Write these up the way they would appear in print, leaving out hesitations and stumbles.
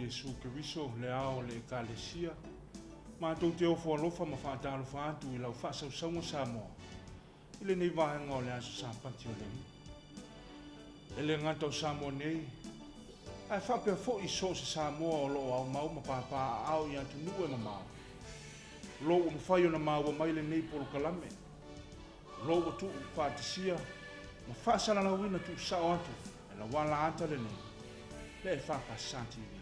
Iesu Keriso, le Ao o le Ekalesia, matou te ofo alofa ma faatalofa atu i lau faasausauga Samoa i lenei vaega o le Aso Sapati o le Alii. E le gata o Samoa nei, ae faapea foi i so o se Samoa o lo o aumau ma pāpā aao i atunuu e mamao, o lo o ua mafai ona maua mai lenei polokalame, o lo o ua tuufaatasia ma faasalalauina tuusao atu e lauala ata lenei, le EFKS TV.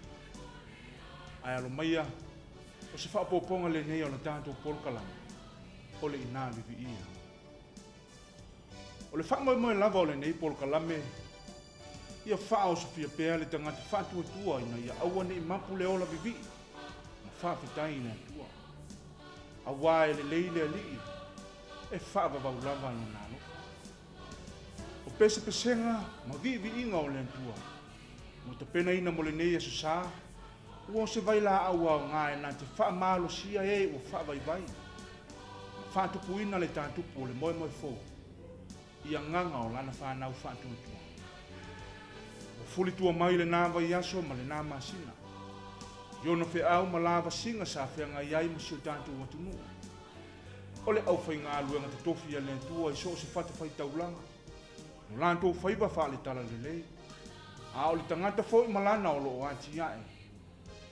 Ae alo maia, o se faaopoopoga lenei o le tatou polokalame, o le Ina Viviia. O le faamoemoe lava o lenei polokalame, ia faaosofia pea le tagata faatuatua ina ia aua ne i mapu le ola vivii ma faafetai i le Atua. Auā e lelei le Alii, e faavavau lava Lona alofa. O pesepesega ma viiviiga o le Atua ua tapenaina mo lenei aso sa, ua o se vailaau aoga e na te faamalosia e ua faavaivai ma faatupuina le tatupu o le moemoe fou i agaga o lana fanau faatuatua. Ua fulitua mai lena vaiaso ma lena masina i ona feau ma lavasiga sa feagai ai ma si o tatou atunuu. O le aufaigaluega totofi a le Atua i so o se fatafaitaulaga, o latou faiva faale-talalelei, a o le tagata foi ma lana o lo o atiae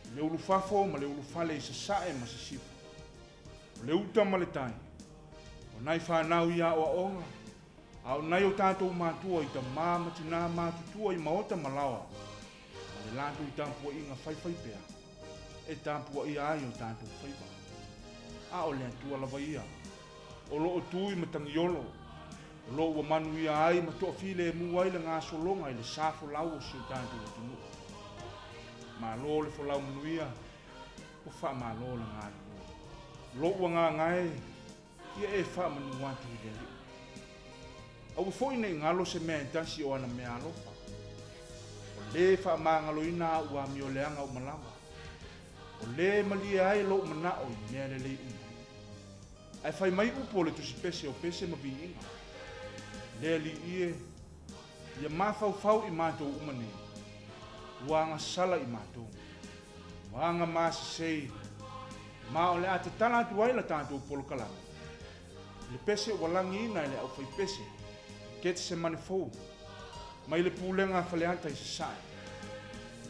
i le ulufafo ma le ulufale i sasae ma sisifo, o le uta ma le tai, o nai fanau i aoaoga, a o nai o tatou matua i tamā ma tinā matutua i maota ma laoa, ma le latou tapuaiga faifaipea e tapuaia ai o tatou faiva. A o le Atua lava ia, o lo o tu i Matagiolo, o lo o ua manuia ai ma toafilemu ai le gasologa i le sa folau o si o tatou atunuu. Malo le folau manuia, ua faamalo le galulue. Lou agaga e, ia e faamanu atu i le Alii. Aua foi ne i galo se mea e tasi o ana meaalofa. O lē faamagaloina au amioleaga uma lava. O lē malie ai lou manao i mea lelei uma. Ae fai mai upu o le Tusi Pese o Pese ma Viiga. Le Alii e, ia mafaufau i matou uma nei, ua agasala i matou, ua agamasesei, ma o le a tatala atu ai la tatou polokalame i le pese ua lagiina e le aufaipese Getsemane fou, mai le pulega a Faleata i Sasae,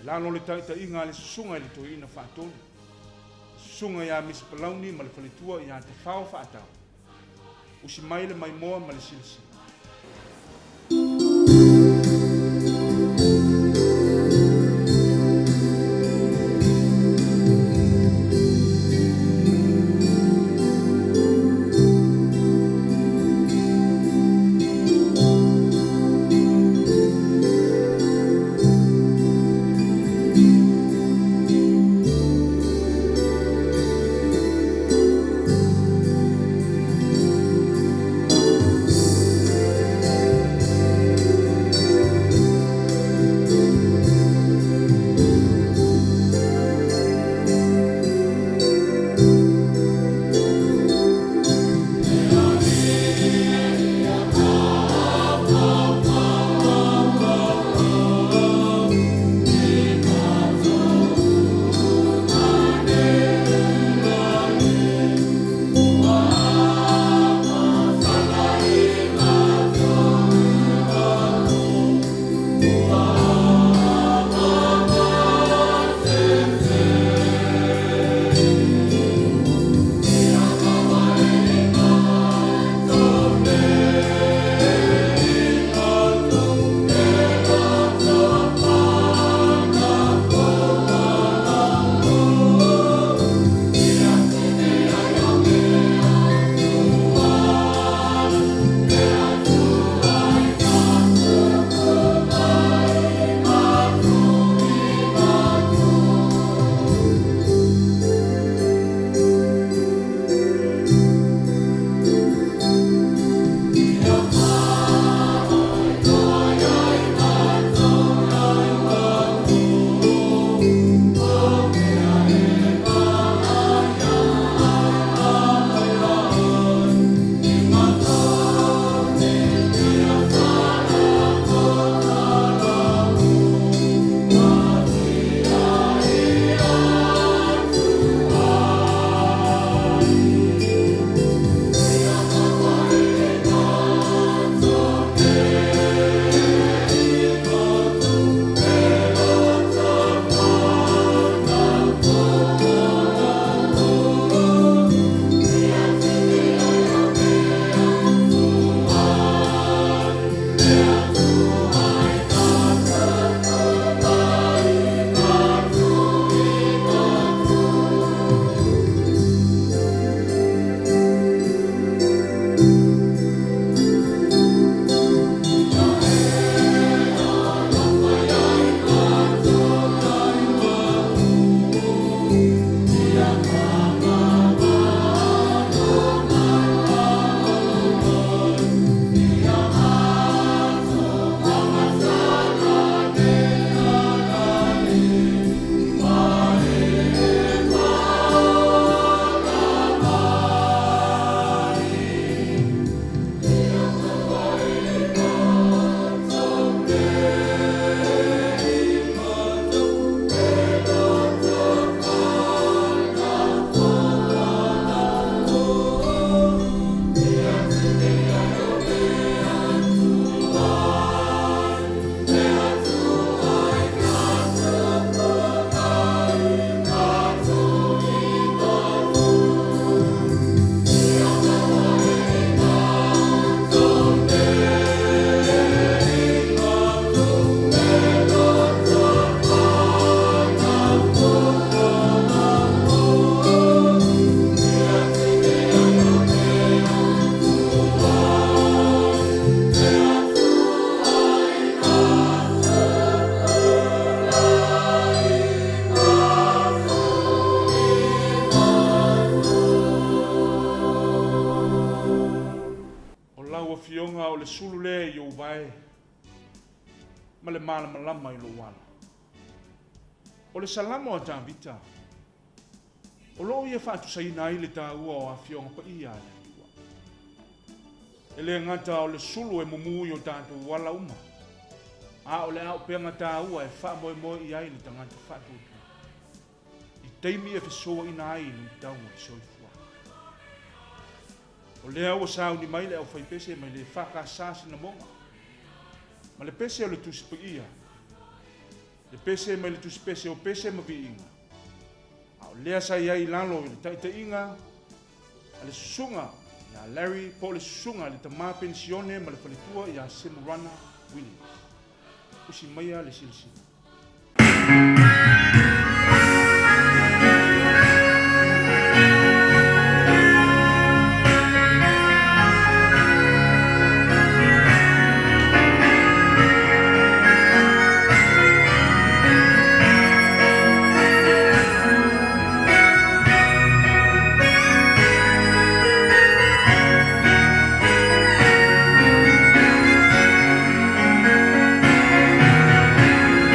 i lalo o le taitaiga a le Susuga i le Toeaina Faatonu, le Susuga ia Misi Palauni ma le faletua ia Tafao Faatau. Usi mai le maimoa ma le silasila. le sulu lea i ou vae ma le malamalama i lou ala. O le Salamo a Tavita, o lo o ia faatusaina ai le taua o Afioga Paia a le Atua. E le gata o le sulu e mumu i o tatou ala uma, a o le auupega taua e faamoemoe i ai le tagata faatuatua i taimi e fesouaina ai luitau o le soifuaga. O lea ua sauni mai le aufaipese mai le EFKS Sinamoga, ma le pese o le Tusi Paia, le pese mai le Tusipese o Pese ma Viiga, a o lea sa i ai i lalo i le taitaiga a le Susuga ia Larry po o le Susuga i le Tama Penisione ma le Faletua ia Semurana Williams. Usi maia le silasila.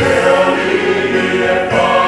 Le Alii e.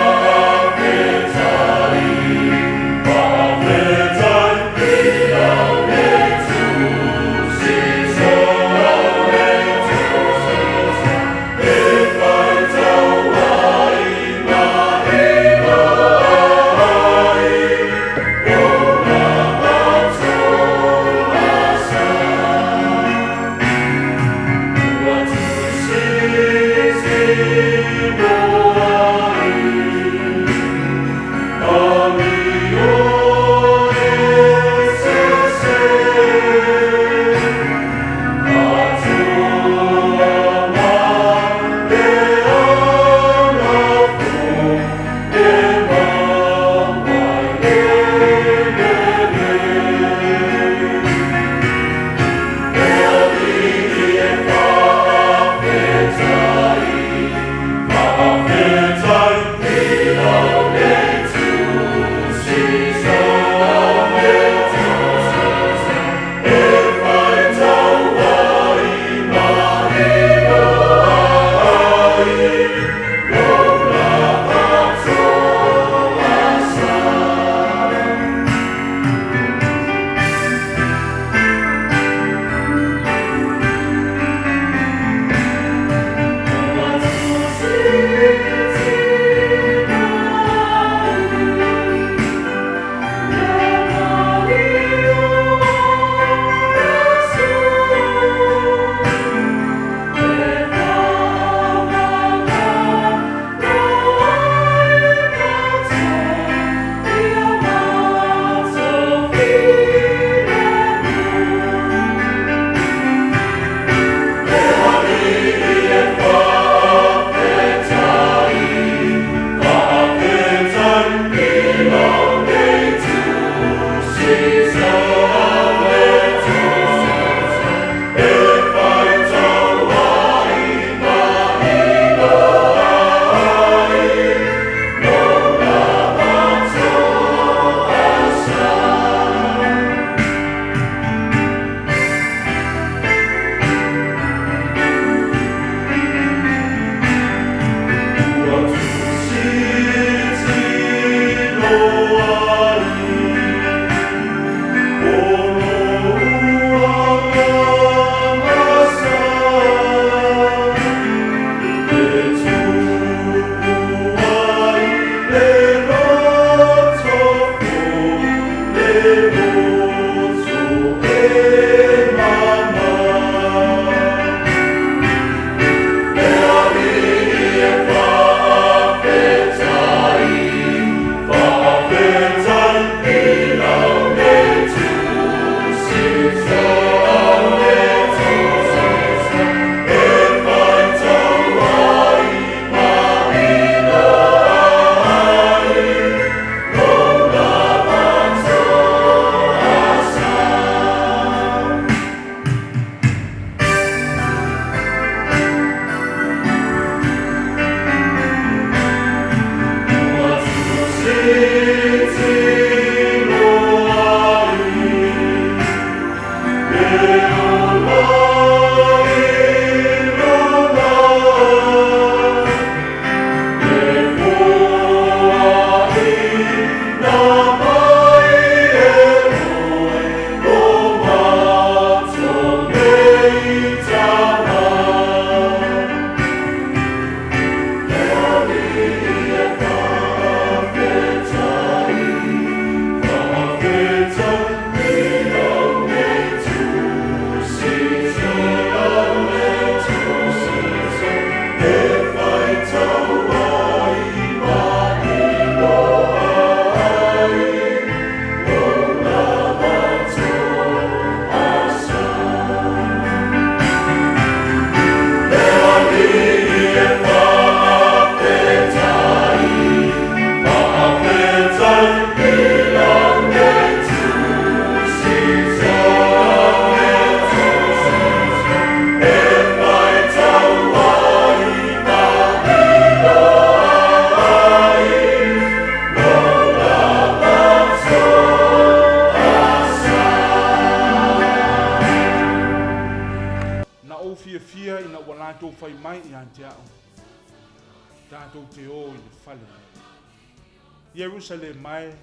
Ierusalema e,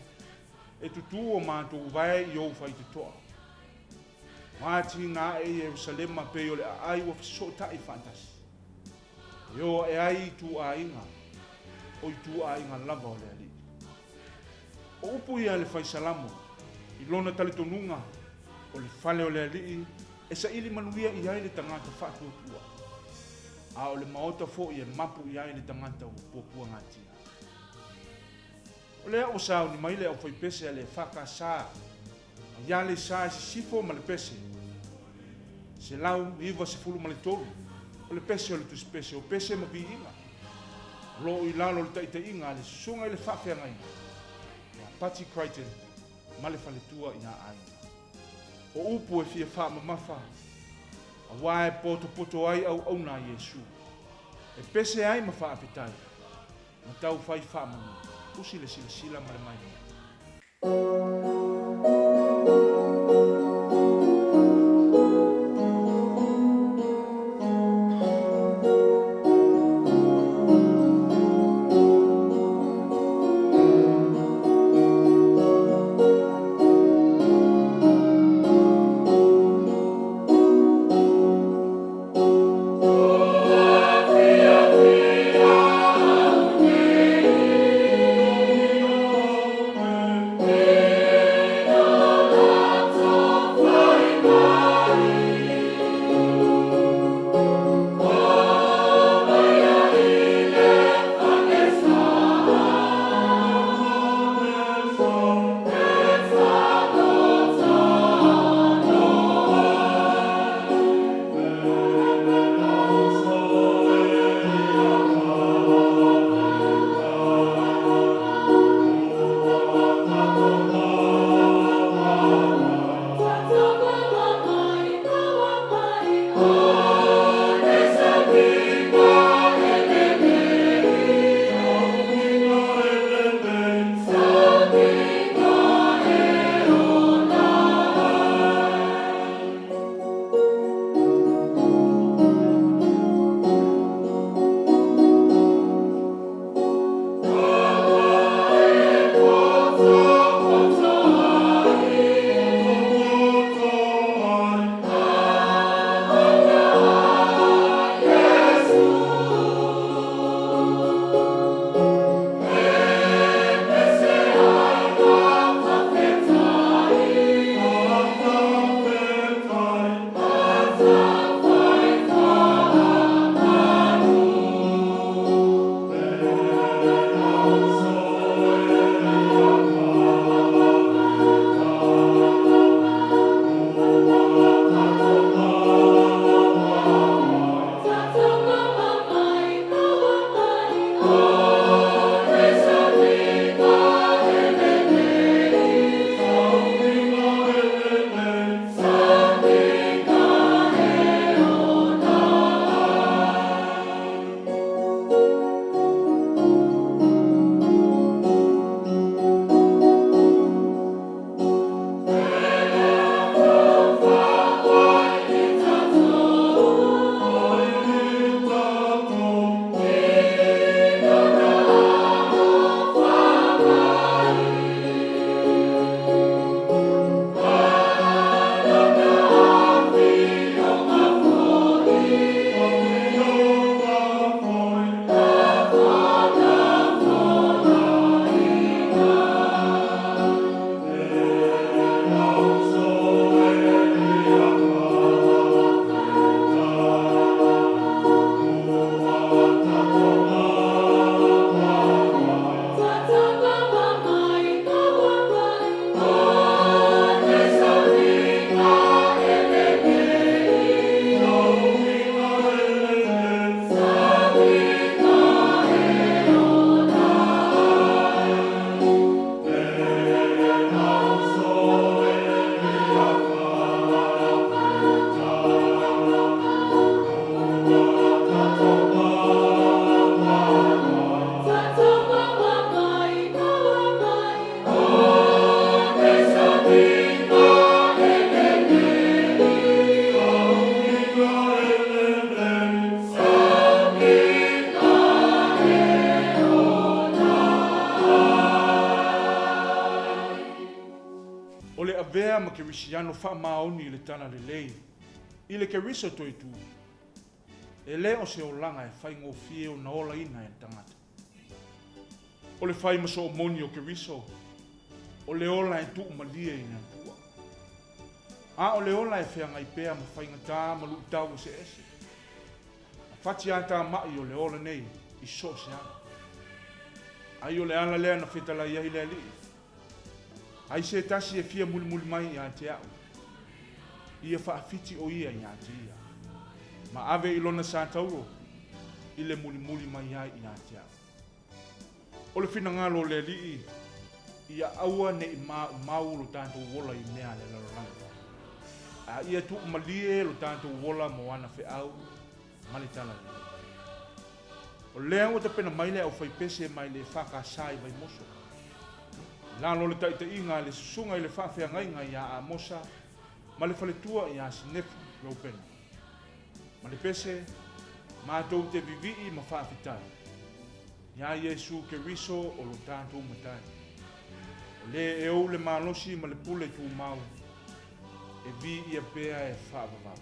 e tutū o matou uvae i ou faitotoa. Ua atiga ae Ierusalema pei o le aai ua fesootai faatasi. E o ae ai ituaiga, o ituaiga lava o le Alii. O upu ia a le Fai Salamo i lona talitonuga o le fale o le Alii e saili manuia i ai le tagata faatuatua, a o le maota foi e mapu i ai le tagata ua puapuagatia. O lea ua sauni mai le aufaipese a le EFKS mai Aleisa i Sisifo ma le pese 193, o le pese o le tusipese o pese ma viiga, o lo o i lalo o le taitaiga a le Susuga i le Faafeagaiga ia Pati Crichton ma le faletua ia Aiga. O upu e fia faamamafa, aua e potopoto ai auauna a Iesu, e pese ai ma faafetai, ma tau fai faamanu, usi le silasila ma le maimoa. avea ma Kerisiano faamaoni i le Talalelei, i le Keriso toe tu, e le o se olaga e faigofie ona olaina e le tagata. O le fai ma soomoni o Keriso, o le ola e tuumalie i le Atua. A o le ola e feagai pea ma faigata ma luitau eseese. Ma fatiatamai o le ola nei i so o se ala. Ai o le ala lea na fetalai ai le Alii, Ai se tasi e fia mulimuli mai ia te au, ia faafiti o ia ia te ia, ma ave i lona satauro i le mulimuli mai ai ia te au. O le finagalo o le Alii, ia aua ne i maumau lo tatou ola i mea a le lalolagi, a ia tuumalie lo tatou ola mo ana feau ma le Talalelei. O lea ua tapena mai le aufaipese mai le EFKS i Vaimoso, i lalo o le taitaiga a le Susuga i le Faafeagaiga ia Amosa ma le faletua ia Sinefu Reupena. Ma le pese, matou te vivii ma faafetai iā Iesu Keriso o lo tatou Matai, o le e ou le malosi ma le pule tumau, e viia pea e faavavau.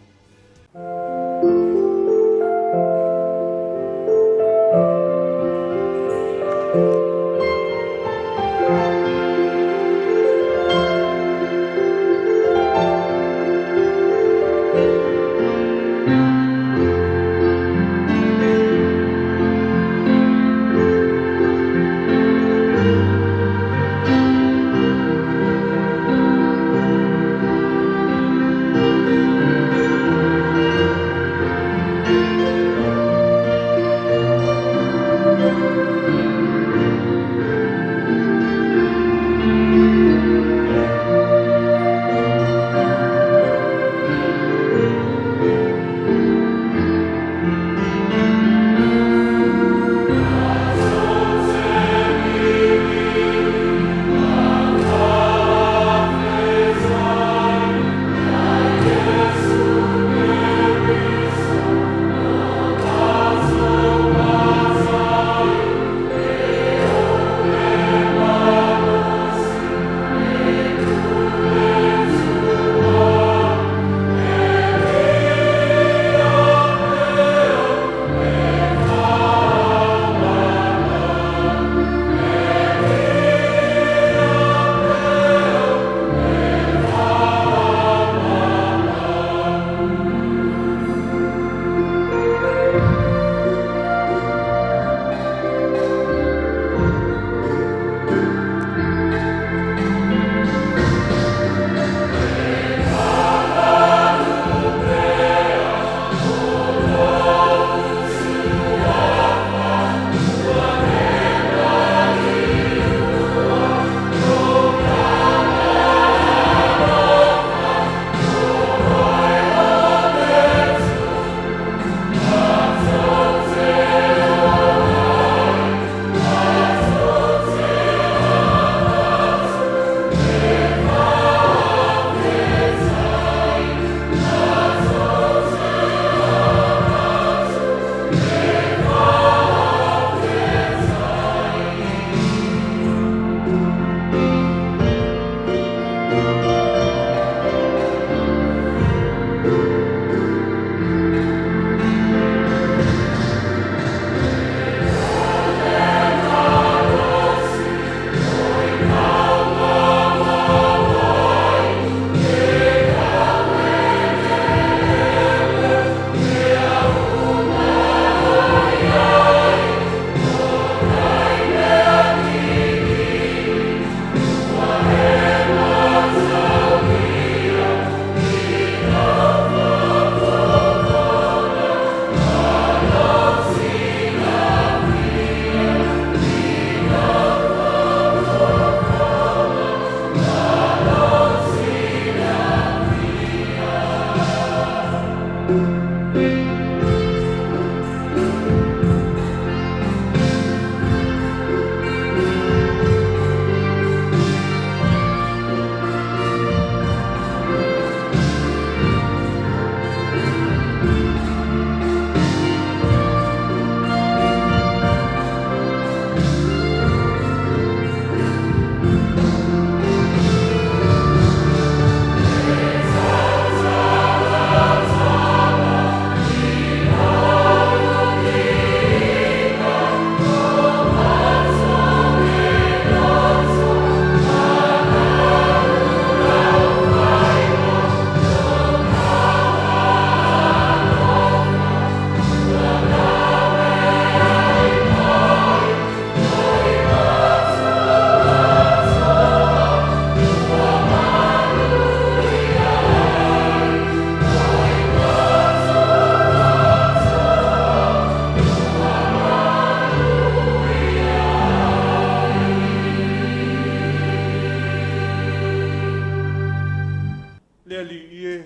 Le Alii e,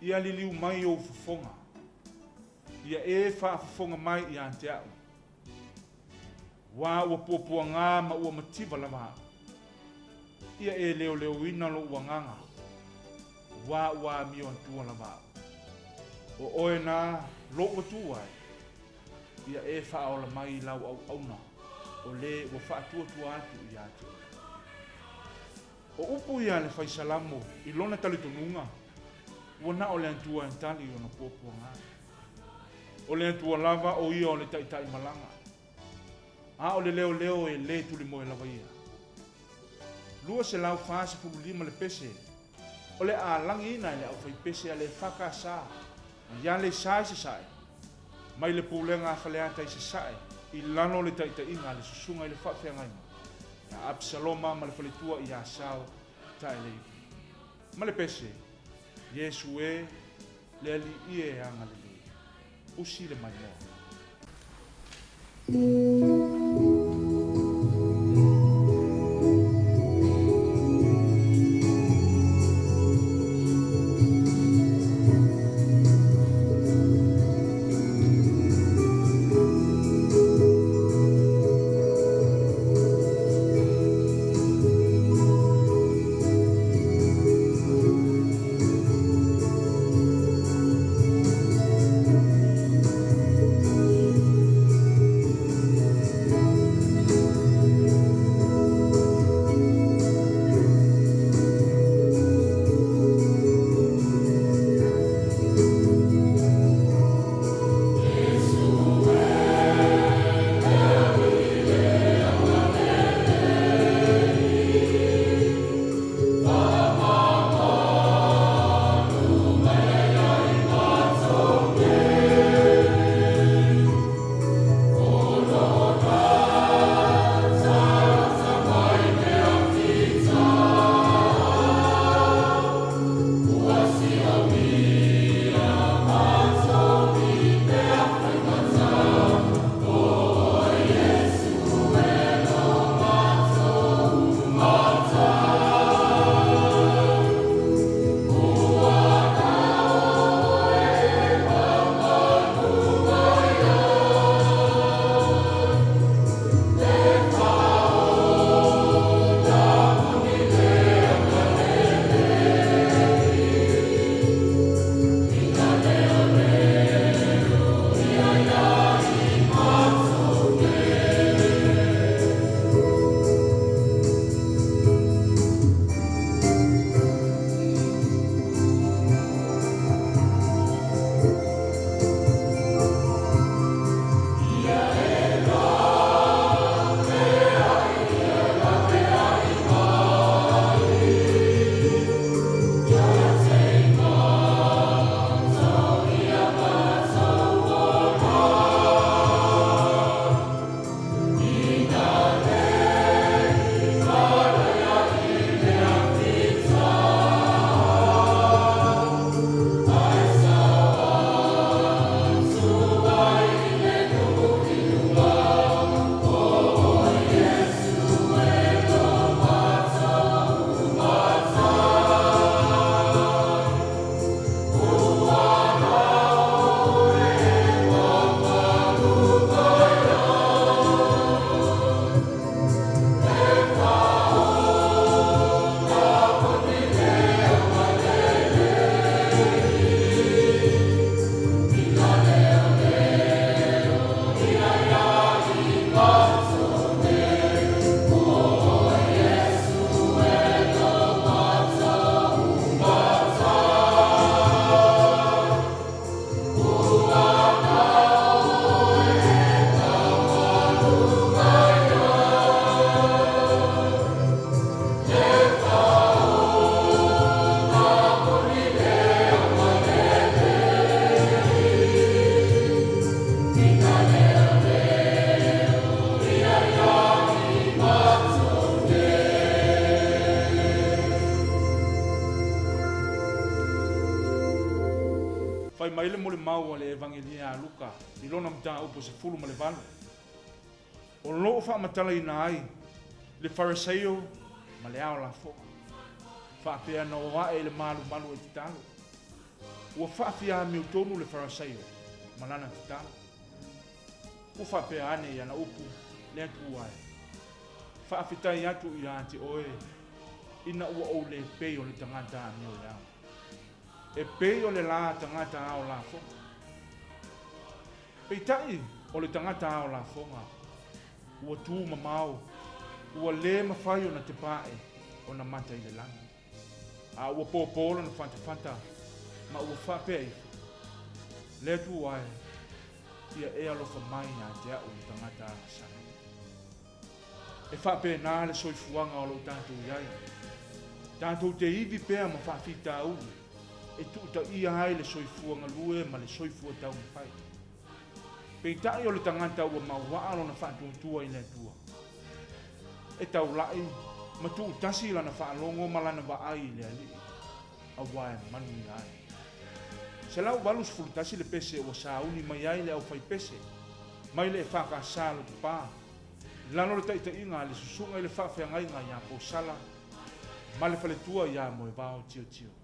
ia liliu mai ou fofoga, ia e faafofoga mai ia te au. Aua ua puapuaga ma ua mativa lava au. Ia e leoleoina lou agaga, aua ua amio atua lava au. O oe na lou Atua e, ia e faaola mai i lau auauna o le ua faatuatua atu ia te oe. O upu ia a le Fai Salamo i lona talitonuga, ua na o le Atua e tali ona puapuaga. O le Atua lava o ia o le taitai malaga, a o le leoleo e le tulimoe lava ia. 245 le pese o le a lagiina e le aufaipese a le EFKS mai Aleisa i Sasae, mai le Pulega a Faleata i Sasae i lalo o le taitaiga a le Susuga i le Faafeagaiga ia Apisaloma ma le faletua ia Sao Taeleivi. Ma le pese, Iesu e, le Alii e agalelei. Usi le maimoa. Fai mai le molimau a le Evangelia a Luka i lona mataupu 18, o lo o faamatalaina ai le Farisaio ma le ao lafoga. Faapea na o ae i le malumalu e tatalo. Ua faafia amiotonu le Farasaio ma lana tatalo. Ua faapea ane i ana upu, Le Atua e, faafetai atu ia te oe ina ua ou le pei o le tagata amioleao. E pei o le la tagata ao lafoga. Peitai o le tagata ao lafoga, ua tu mamao, ua le mafai ona tepa ae ona mata i le lagi. A ua pōpō lona fatafata ma ua faapea ifo, Le Atua e, ia e alofa mai ia te a'u le tagata agasala. E faapena le soifuaga o lo o tatou i ai. Tatou te ivi pea ma faafitauli e tuutaia ai le soifua galue ma le soifua taumafai. Peitai o le tagata ua mauaa lona faatuatua i le Atua. E taula'i ma tuutasi lana faalogo ma lana vaai i le Alii, aua e manuia ai. 181 le pese ua sauni mai ai le aufaipese mai le EFKS Lotopa i lalo o le taitaiga a le Susuga i le Faafeagaiga ia Posala ma le faletua ia Moevao Tiotio. Ia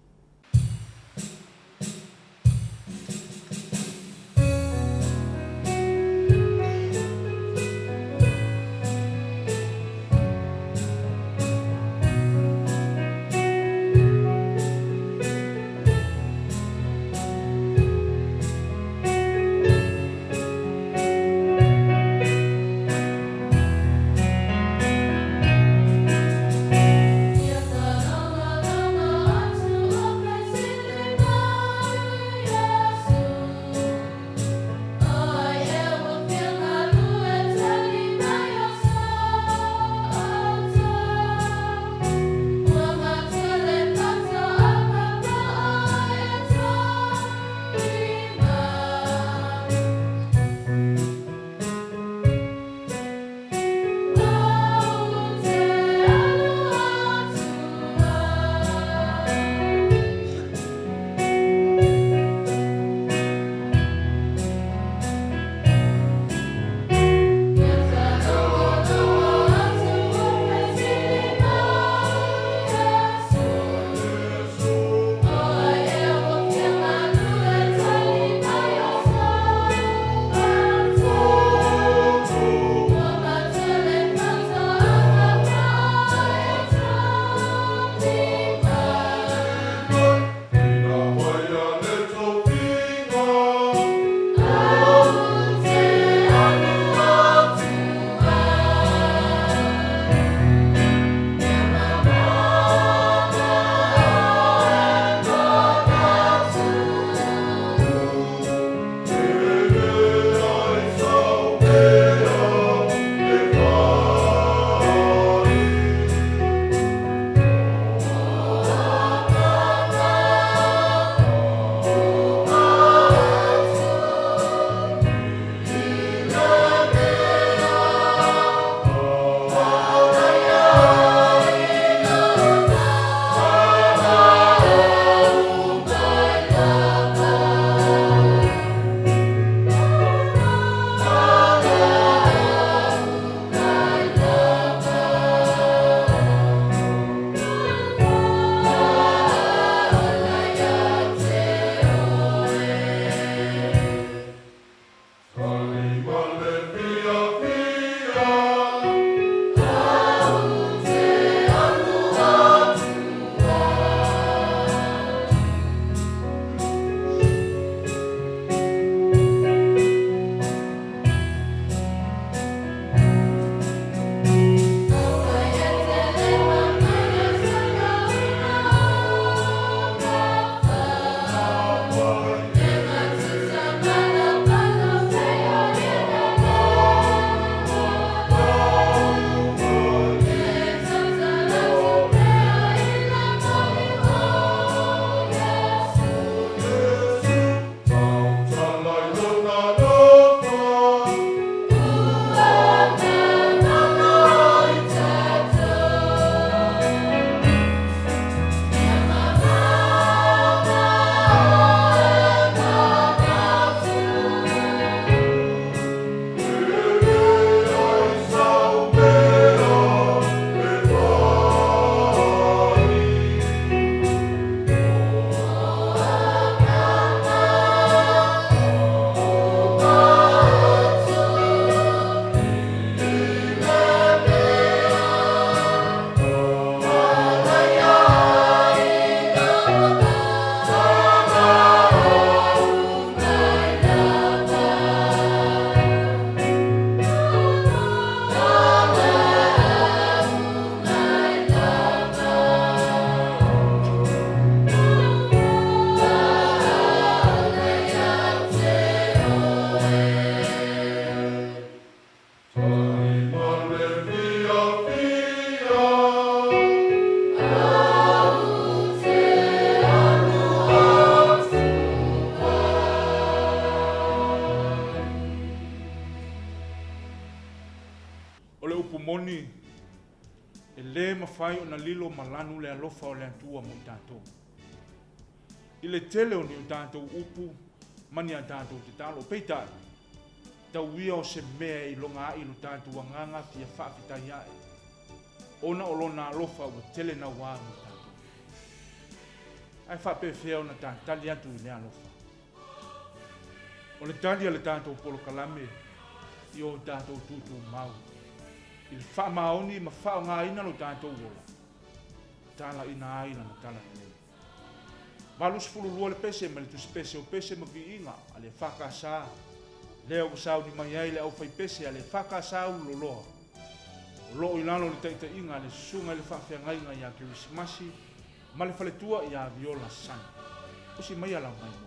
E lē mafai ona lilo ma lanu le alofa o le Atua mo i tatou. I le tele o ni o tatou upu ma ni a tatou tatalo, peitai, tau ia o se mea e iloga ai lo tatou agaga fia faafetai ae, ona o Lona alofa ua tele nauā mo i tatou. Ae faapefea ona ta tali atu i lea alofa? O le tali a le tatou polokalame i o tatou tutumau i le faamaoni ma faaaogaina lo tatou ola, talaina ai lana talalelei. 82 le pese mai le tusipese o Pese ma Viiga a le EFKS, lea ua sauni mai ai le aufaipese a le EFKS Ululoloa, o lo o i lalo o le taitaiga a le Susuga i le Faafeagaiga ia Kerisimasi ma le faletua ia Viola Sani. Usi maia lau maimoa.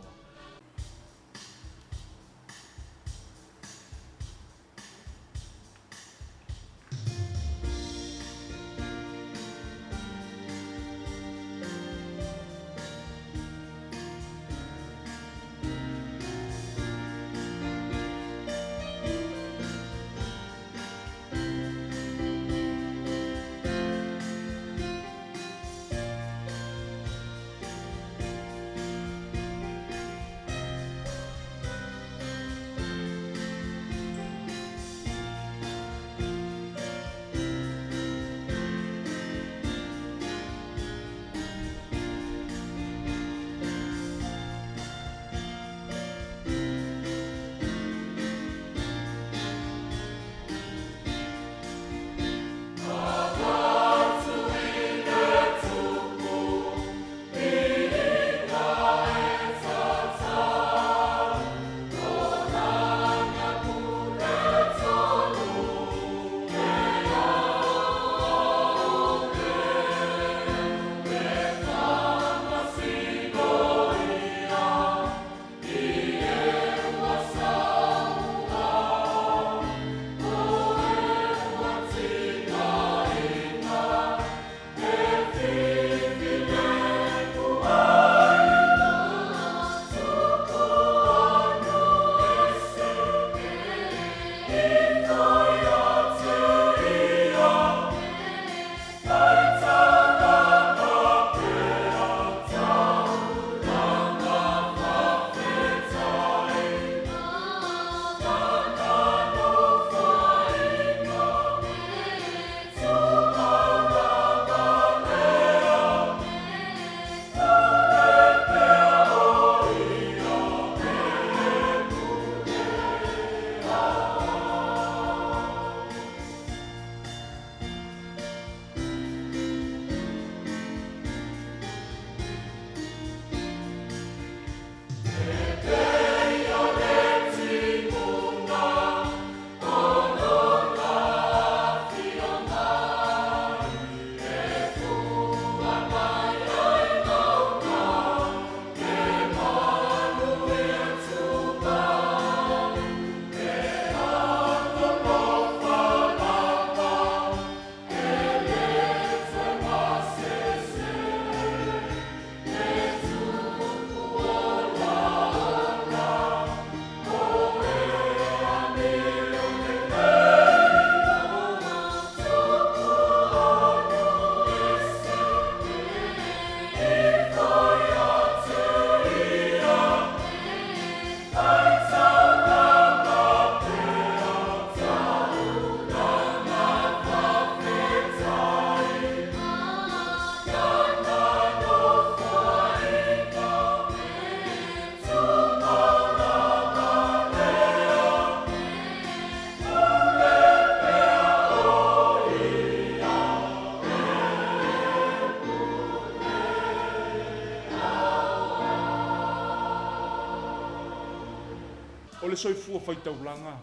O le soifua faitaulaga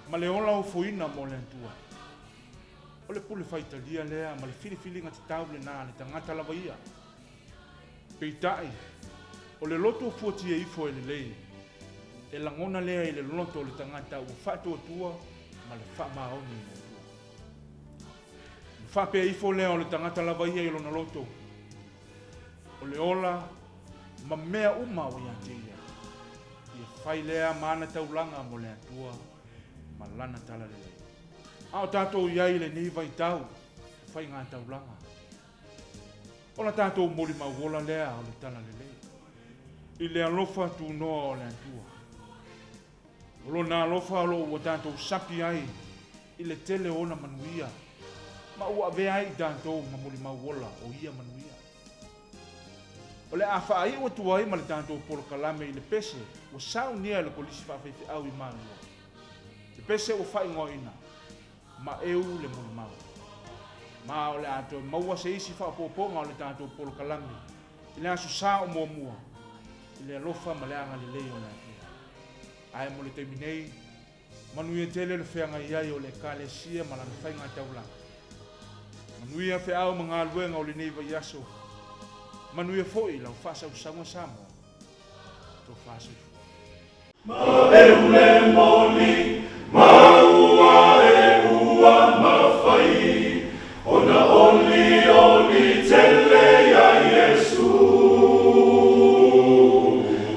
ma le ola ofoina mo le Atua. O le pule faitalia lea ma le filifiliga tatau lena a le tagata lava ia. Peitai, o le loto fuatia ifo e lelei, e lagona lea i le loto o le tagata ua faatuatua ma le faamaoni i le Atua. Ona faapea ifo lea o le tagata lava ia i lona loto, O le ola ma mea uma ua ia te ia, ia fai lea ma ana taulaga mo le Atua ma Lana talalelei. A o tatou i ai i lenei vaitau, Faigataulaga. O la tatou molimau ola lea o le Talalelei i le alofa tunoa o le Atua. O Lona alofa o lo o ua tatou sapi ai i le tele o Ona manuia, ma ua avea ai i tatou ma molimau ola o ia manuia. O le a faaiu atu ai ma le tatou polokalame i le pese ua saunia e le Kolisi Faafaifeau i Malua, le pese ua faaigoaina, Maeu le Molimau. Ma o le a toe maua se isi faaopoopoga o le tatou polokalame i le Aso Sa o muamua i le alofa ma le agalelei o le Atua. Ae mo le taimi nei, manuia tele le feagai ai o le Ekalesia ma lana faigataulaga. Manuia feau ma galuega o lenei vaiaso. Manuia foi lau faasausauga Samoa. Tofa soifua. Maeu le moli, maua e ua mafai ona olioli tele iā Iesu.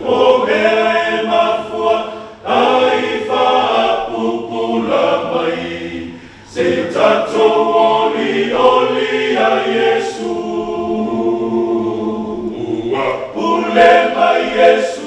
O mea e mafua ai faapupula mai, seia tatou olioli iā Iesu. Ua pule mai Iesu.